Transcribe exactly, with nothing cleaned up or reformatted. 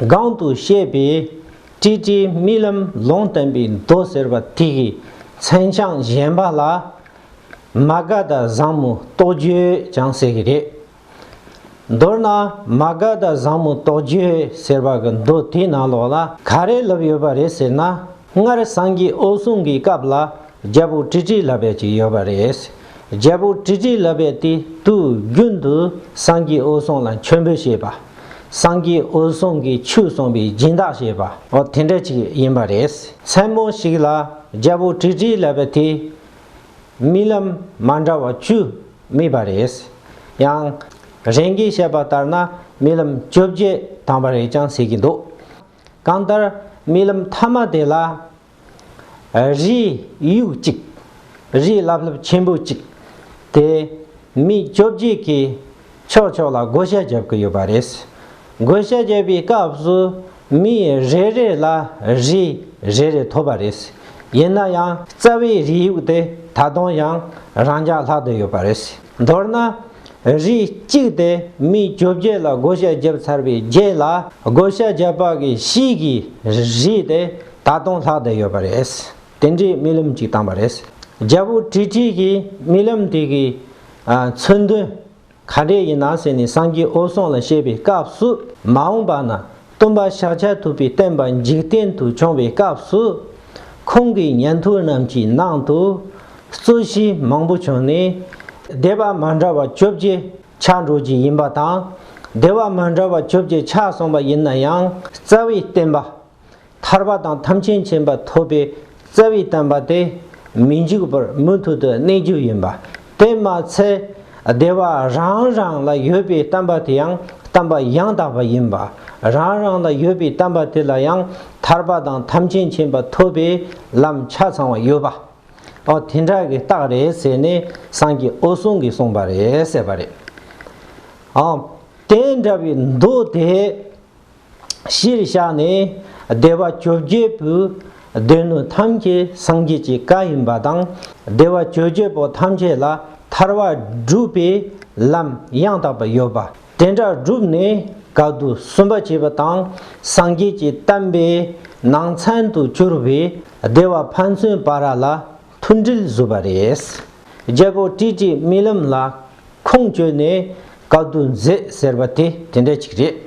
གོང་དུ་བཤད་པའི་ཀྲི་ཀྲི་རྨི་ལམ་ལུང་བསྟན་པའི་མདོ་ཟེར་བ་དེ་གི་མཚན་བྱང་གཞན་པ་ལ། མ་ག་དྷ་བཟང་མོའི་རྟོགས་བརྗོད་ཀྱང་ཟེར་གྱི་རེད། མདོར་ན་མ་ག་དྷ་བཟང་མོའི་རྟོགས་བརྗོད་ཟེར་བ་གི་མདོ་དེའི་ནང་ལོགས་ལ་ག་རེ་ལབ་ཡོད་པ་རེད་ཟེར་ན། སྔར་སངས་རྒྱས་འོད་སྲུང་གི་སྐབས་ལ་རྒྱལ་པོ་ཀྲི་ཀྲི་ལབ་ཡ་ཅིག་ཡོད་པ་རེད། རྒྱལ་པོ་ཀྲི་ཀྲི་ལབ་ཡ་དེ་དུས་རྒྱུན་དུ་སངས་རྒྱས་འོད་སྲུང་ལ་མཆོད་འབུལ་བྱེད་པ། སངས་རྒྱས་འོད་སྲུང་གིས་ཆོས་གསུངས་པའི་སྦྱིན་བདག་བྱེད་པ། འོ་དེ་འདྲ་ཅིག་ཡིན་པ་རེད། མཚན་མོ་ཞིག་ལ་རྒྱལ་པོ་ཀྲི་ཀྲི་ལབ་ཡ་དེ། རྨི་ལམ་མ་འདྲ་བ་བཅུ་རྨིས་པ་རེད། ཡང་རང་གིས་བཤད་པ་ལྟར་ན་རྨི་ལམ་བཅོ་བརྒྱད་བཏང་བ་རེད་ཀྱང་ཟེར་གྱི་འདུག་གང་ལྟར་རྨི་ལམ་མཐའ་མ་དེ་ལ་རིའི་ཡུག་གཅིག་རིའི་ལྷབ་ལྷུབ་ཆེན་པོ་གཅིག་དེ་མི་བཅོ་བརྒྱད་ཀྱིས་ཕྱོགས་ཕྱོགས་ལ་བགོ་བཤའ་རྒྱབ་ཀྱི་ཡོད་པ་རེད། བགོ་བཤའ་རྒྱབ་པའི་སྐབས་སུ་མི་རེ་རེ་ལ་རི་རེ་རེ་ཐོབ་པ་རེད། ཡིན་ན་ཡང་རྩ་བའི་རིའི་ཡུག་དེ་ད་དུང་ཡང་རང་འཇགས་ལྷག་བསྡད་ཡོད་པ་རེད། མདོར་ན་རི་གཅིག་དེ་མི་བཅོ་བརྒྱད་ལ་བགོ་བཤའ་བརྒྱབ་ཚར་བའི་རྗེས་ལ་བགོ་བཤའ་རྒྱབ་པ་གི་ཕྱིའི་གི་རི་དེ་ད་དུང་ལྷག་བསྡད་ཡོད་པ་རེད། དེ་འདྲའི་རྨི་ལམ་ཅིག་བཏང་བ་རེད། རྒྱལ་པོ་ཀྲི་ཀྲི་གི་རྨི་ལམ་དེ་གི་ཨ་མཚོན་དོན་ག་འདྲས་ཡིན་ན་ཟེར་ནས་སངས་རྒྱས་འོད་སྲུང་ལ་བཤད་པའི་སྐབས་སུ། མ་འོངས་པ་ན་སྟོན་པ་ཤཱཀྱ་ཐུབ་པའི་བསྟན་པ་འཇིག་རྟེན་དུ་བྱུང་བའི་སྐབས་སུ། ཁོང་གི་ཉན་ཐོས་རྣམས་ཀྱི་ནང་དུ་རྩོད་གཞི་མང་པོ་བྱུང་ནས་སྡེ་པ་མ་འདྲ་བ་བཅོ་བརྒྱད་ཆགས་འགྲོ་རྒྱུ་ཡིན་པ་དང་། སྡེ་པ་མ་འདྲ་བ་བཅོ་བརྒྱད་ཆགས་སོང་བ་ཡིན་ན་ཡང་རྩ་བའི་བསྟན་པ། ཐར་པ་དང་ཐམས་ཅད་མཁྱེན་པ་ཐོབ་པའི་རྩ་བའི་བསྟན་པ་དེ་མི་འཇིག་པར་མུ་མཐུད་དུ་གནས་རྒྱུ་ཡིན་པ། དེ་མ་ཚད་སྡེ་པ་རང་རང་ལ་ཡོད་པའི་བསྟན་པ་དེ་ཡང་བསྟན་པ་ཡང་དག་པ་ཡིན་པ། རང་རང་ལ་ཡོད་པའི་བསྟན་པ་དེ་ལ་ཡང་ཐར་པ་དང་ཐམས་ཅད་མཁྱེན་པ་ཐོབ་པའི་ལམ་ཆ་ཚང་བ་ཡོད་པ། ཨོ་དེ་འདྲ་གི་རྟགས་རེད་ཟེར་ནས་སངས་རྒྱས་འོད་སྲུང་གིས་གསུངས་པ་རེད་ཟེར་བ་རེད། ཨོ་དེ་འདྲ་བའི་མདོ་དེ། གཞིར་བཞག་ནས་སྡེ་པ་བཅོ་བརྒྱད་པོས་སྡེ་སྣོད་ཐམས་ཅད་སངས་རྒྱས་ཀྱི་བཀའ་ཡིན་པ་དང་། སྡེ་པ་བཅོ་བརྒྱད་པོ་ཐམས་ཅད་ལ་ཐར་པ་སྒྲུབ་པའི་ལམ་ཡང་དག་པ་ཡོད་པ། དེ་འདྲ་བསྒྲུབས་ནས་བཀའ་བསྡུ་སུན་པ་བྱེད་པ་དང་། སངས་རྒྱས་ཀྱི་བསྟན་པའི་ནང་ཚན་དུ་གྱུར་པའི་སྡེ་པ་ཕན་ཚུན་བར་ལ་མཐུན་སྒྲིལ་བཟོས་པ་རེད། རྒྱལ་པོ་ཀྲི་ཀྲིའི་རྨི་ལམ་ལ་ཁུངས་བཅོལ་ནས་བཀའ་བསྡུ་མཛད་ཟེར་བ་དེ་དེ་འདྲ་ཅིག་རེད།